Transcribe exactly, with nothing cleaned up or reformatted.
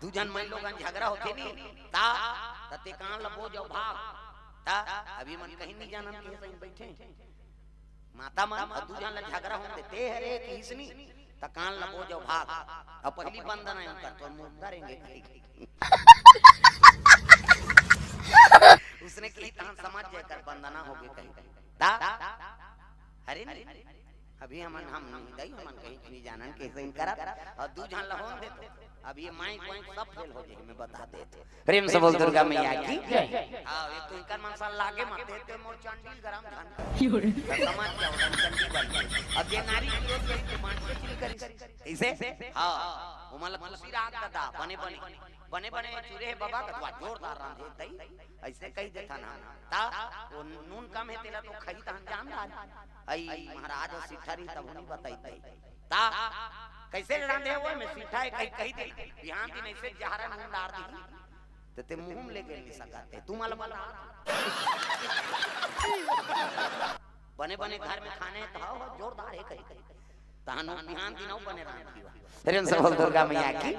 दू झन मन लोगन झगड़ा होथे नी, ता, त ते कान ल बोज अउ भाग। ता, अभी मन कहीं नहीं जानन के सही बैठे। माता मन अउ दू झन ल झगड़ा होन देते हरे किसनी, त कान ल बोज अउ भाग। अब पहली बंदना है उनका, तो मुर्दा रहेंगे कहीं। उसने कही, तहन समझ जाए कर बंदना होगे कहीं। ता, अरे नहीं, अभी हमन, हम नहीं दई, हमन कहीं नहीं जानन के सही करत, अउ दू झन ल होन दे तो, अब ये माइक वाइक सब फेल हो जाए, मैं बता देते। प्रेम से बोल दुर्गा मैया की। हाँ, ये तो इनकर मन सा लागे मत देते, मोर चंडील गरम धन। तो समाज क्या होता है, चंडी बन गई। अब ये नारी विरोध करी तो मान के चली करी। इसे? हाँ, वो मतलब खुशी रात का दा, बने बने, बने बने चूरे है बाबा का, तो जोरदार रांधे तई, ऐसे कही देता ना। ता, वो नून कम है तेला तो खई तहन जान डाल। आई महाराज सिठारी तब नहीं बताई तई। ता, कैसे रांधे हुए में सिठा है कहीं कही दे। बिहान दिन ऐसे जहरा नून डार दी। ते, ते मुंह में लेके नहीं सकते। तू मल बना। बने बने घर में खाने तो हो, जोरदार है कहीं कहीं। तहन बिहान दिन बने रांध दीवा। प्रेम से बोल दुर्गा मैया की।